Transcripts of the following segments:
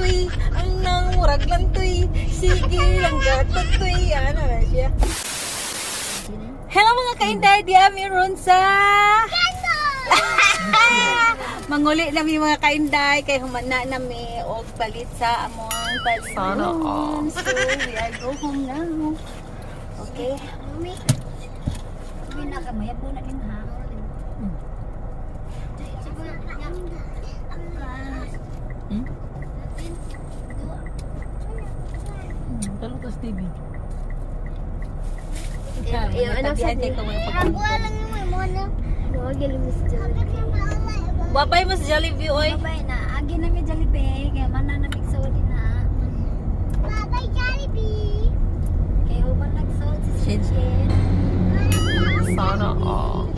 itoy, ang nang murag lantoy. Sige lang gatotoy. Ano na siya? Hello, mga kainday, di ami ron sa Manguli na mi, mga kainday, kay human na nami og palit sa among palit. Sana all. So we are go home now. Okay. Mami. Pinakamayabo na din ha. Hmm? Talong tas TV. Iyo, ano sa Tabihan ko mga pag- Babay mo sa Jollibee, oy. Babay na. Agi na mi Jollibee. Kaya man na namig soli na. Bye-bye, Jollibee. Kaya human nagsold si Shit. Shin. Sana all.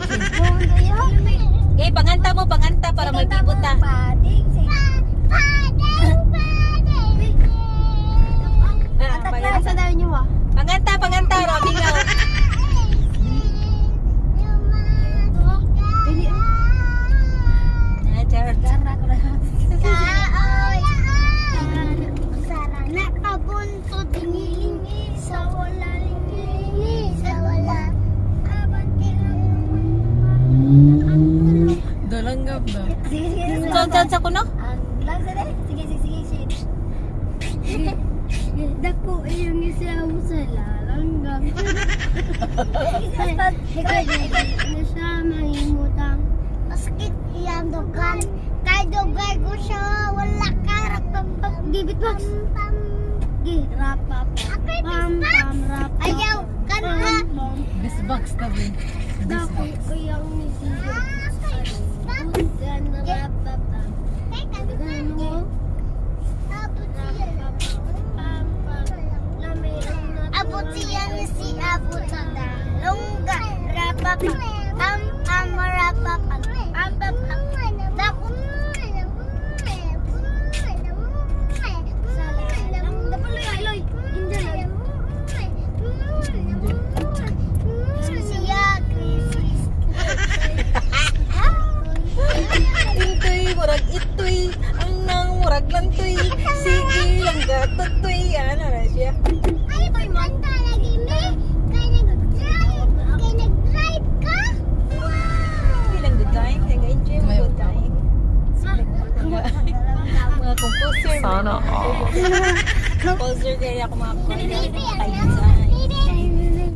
Okay, panganta mo, panganta para magbibot ta. Pading. Padeng, padeng. Ah, Atakla sa daw niyo ah. Panganta, panganta, Robbie nga. Dili ah. Ah, charot. Gara ko na. Nakabuntot dingilingi sa wala lingilingi sa wala abante lang ang tulog. Dalanggap na. Sige, sige. Sige. Saan, saan sa kuno? Ang lang sa day. Sige, sige, sige. Shit. Dako iyong isaw sa lalanggam. Na siya mahimutang. Masakit iyang dugan. Kay dugay ko siya wala ka rapam gibit box. Girapa pam pam rap. Ayaw kanta. Bisbox na ba? Dako iyang nisiyo. Dugan rapa pam. Abot siya ni si abot sa dalongga. Rapa pam pam rapa pam pam pam pam. Siya, Chris. Intoy, murag itoy, ang nang murag lantoy. Sige lang gatotoy. Ano na siya? Ay, kanta lagi me. Kay nag-drive. Kay nag-drive ka. Hindi lang good time. Nag-enjoy mo good time. Mga composer. Sana all. Composer kaya ako mga kaibigan.